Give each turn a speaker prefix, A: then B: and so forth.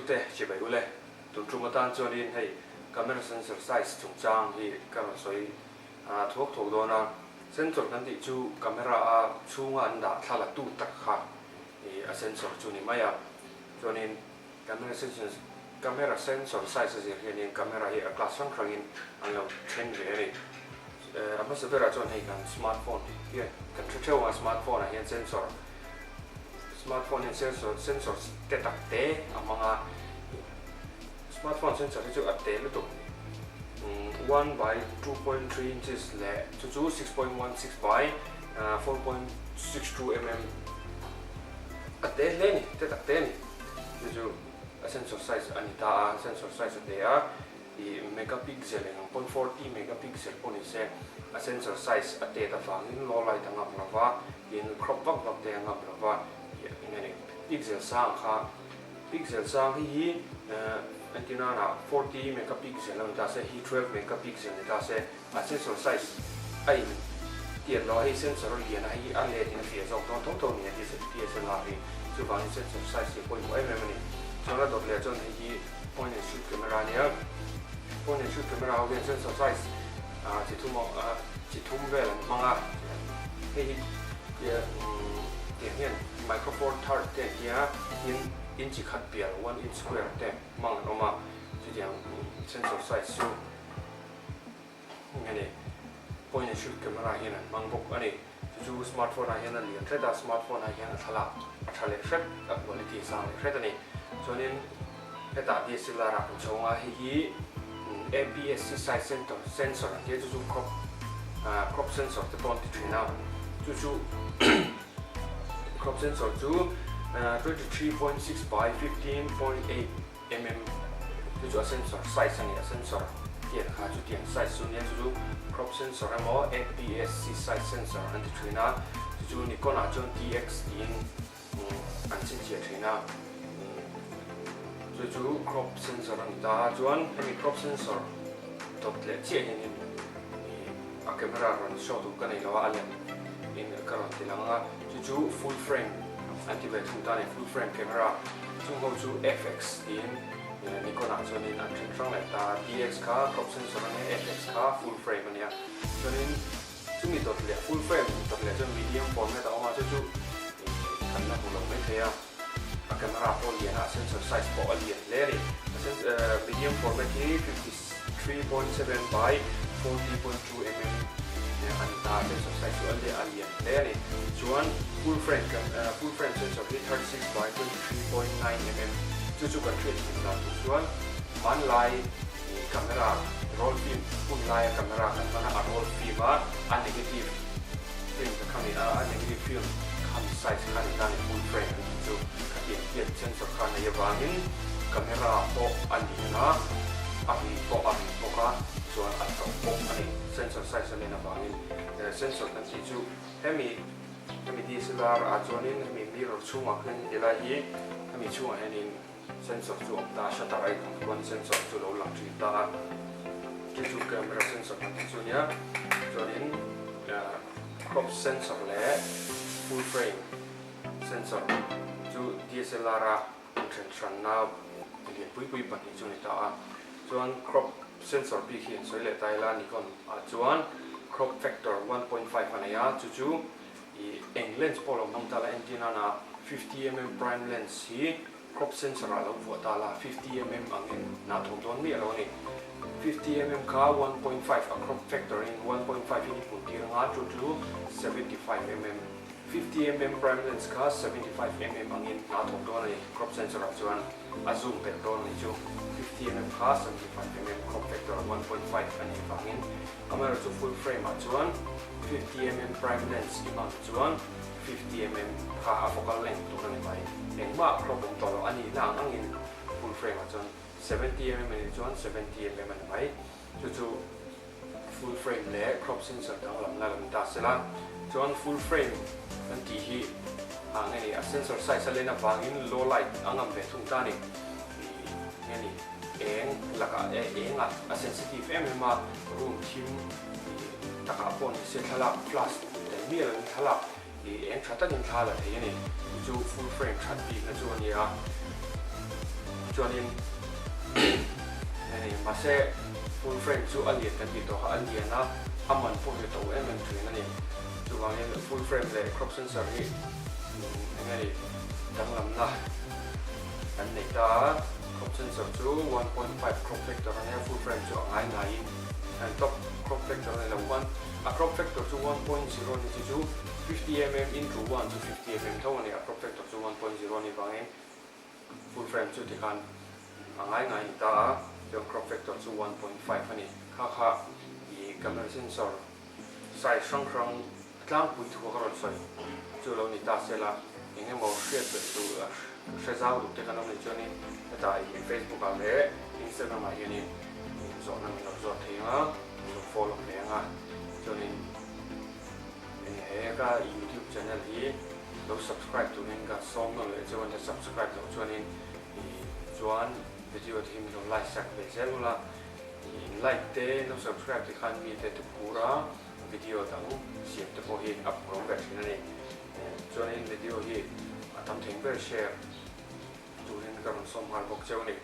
A: Thlirtute chibai ule, tun tum atan chuanin hei camera sensor size chungchang hi ka rawn sawi thuak thuak dawn a. Sensor kan tih chu camera a chhunga an dah thla la tu tak kha a sensor chu ni mai a. Chuanin camera sensor camera sensor size a zir hianin camera hi a class hrang hrangin an lo then ve a ni. A hmasa berah chuan hei kan smartphone hian kan hre theuh ang a, smartphone ah hian sensor Smartphone hian sensor sensor te tak te a hmang a, smartphone sensor hi chu a te lutuk 1/2.3 inches leh chu chu 6.16/4.62 mm a te hle a ni, te tak te a ni. Chu chu a sensor size a ni ta a, sensor size a te a. I megapixel eng ang pawn 40 megapixel pawh ni se a sensor size a tet avangin low light a ngam lo va, tin crop vak vak te a ngam lo va, eng nge ni pixel sang kha pixel sang hi hi entir nana 40 megapixel a ni ta se hi 12 megapixel ni ta se a sensor size a in tiat lo a hei sensor a lian a hei a let in a fiah zawk dawn tho tho a ni a DSLR hi chuvangin sensor size hi a pawimawh em em a ni chuan a dawt leh chuan hei hi Point and shoot camera a nia, point and shoot camera ho hian sensor size chi thum chi thum vel an hmang a, hei hi tiang hian micro four third te an tia tin inch khat pial one inch square te hmang an awm a, chutiang sensor size chu Eng a ni? Point and shoot camera hian an hmang bawk a ni. Chu chu smartphone ah hian a lian hret a, smartphone ah hian a thlalak a tha leh hret, a quality a sang leh hret a ni. Chuanin hetah DSLR ah kan chhawng a, hei hi APS-C size center sensor an tia, chu chu crop crop sensor te pawh an ti thin a, chu chu crop sensor chu 23.6 by 15.8 mm chu chu a sensor size a ni a, sensor tiang kha chu tiang size chu nia chu chu crop sensor emaw APS-C size sensor an ti thin a, chu chu Nikon ah chuan TX tiin an chhinchhiah thin a, chu chu crop sensor a ni ta a, chuan hemi crop sensor dawt leh chiah hianin a camera rawn show tur ka nei lo a, a lem in ka rawn ti lang a, chu chu full frame an ti ve thung ta a ni, full frame camera chung ho chu FX tiin Nikon ah chuanin an then hrang leh ta a, DX kha crop sensor a nia, FX kha full frame a nia, chuanin chumi dawt leh full frame dawt leh chuan medium format a awm a, chu chu kan la hmu lo maithei a. A camera pawh a lian a, a sensor size pawh a lian hle a ni. A medium format hi 53.7 by 40.2 mm a ni ta a, sensor size chu a lian hle a ni. Chuan full frame full frame sensor hi 36 by 23.9 mm chu chu kan hriat thiam dan tur chuan hmanlai camera roll film hun laia camera kan hman a, a roll film a, a negative Film ka khami a, a negative film khami size kha ni ta ni full frame an tih chu khatiang hian sensor kha nei avangin camera pawh a lian a, a ri pawh a ri bawk a, chuan a to bawk a ni sensor size a len avangin. Sensor kan tih chu hemi hemi DSLR ah chuanin hemi mirror chhungah khian helai hi hemi chhungah hianin Sensor chu awm ta a, shutter a inhawng chuan sensor chu lo lang thin ta a, chu chu camera sensor kan tih chu a nia. Chuanin crop sensor leh full frame sensor chu DSLR a inthen hranna lian pui pui pahnih chu a ni ta a. Chuan crop sensor bik hi an sawi leh ta ila Nikon ah chuan crop factor 1.5 a nei a, chu chu Ih eng lens pawh lo hmang ta la entir nana 50 mm prime lens hi crop sensor ah lo vuah ta la 50 mm angin hna thawk dawn miah lo a ni. 50 mm kha 1.5 a crop factor in 1.5 in i pun tir anga chu chu 75 mm 50 mm prime lens kha 75 mm angin hna thawk dawn a ni crop sensor ah chuan a zoom belh dawn a ni chu 50 mm kha 75 mm crop factor 1.5 a nih vangin Camera chu full frame ah chuan 50 mm prime lens i hman chuan 50 mm kha a focal length tur a ni mai. Engmah crop awm tawh lo a nihna ang angin full frame ah chuan 70 mm a nih chuan 70 mm a ni mai. Chu chu full frame leh crop sensor danglam la lo ni ta sela. Chuan full frame kan tih hi ah nge ni a sensor size a len avangin low light a ngam ve thung ta a ni. Ih nge ni. Eng lakah eh engah a sensitive em em a, room thim ih takah pawh ni se thlalak flash tel miah lovin thlalak ih eng tha takin thla la thei a ni. Chu chu full frame that bikna chu a ni a. Chuanin hei mahse full frame chu a lian kan tih tawh kha a lian a, a man pawh hi a to em em thin a ni. Chuvangin full frame leh crop sensor hi eng nge ni danglamna kan nei ta a, crop sensor chu 1.5 crop factor a nia, full frame chu a ngai ngaiin an top crop factor a ni lo. One a crop factor chu 1.0 a ni chu chu 50mm into 1 chu 50mm tho a ni, a crop factor chu 1.0 a nih vangin Full frame chu tikhan a ngai ngai ni ta a, chuan crop factor chu 1.5 a ni. Kha kha i camera sensor size hrang hrang tlangpui thu ka rawn sawi chu lo ni ta sela, eng emaw hriat belh duh hre zau duh te kan awm nih chuanin hetah i Facebook ah leh Instagram ah hianin zawhna min lo zawt thei ang a, min lo follow thei ang a, chuanin He ka youtube channel hi lo subscribe turin ka sawm nawn leh cheu a nia, subscribe loh chuanin ih chuan video te hi min lo like sak ve zel ula, ih in like te in lo subscribe te khan mi te tuphur a video dang siam te pawh hi a phur awm ve thin a ni. Chuanin video hi a tam thei ber share turin ka rawn sawm nghal bawk cheu a ni.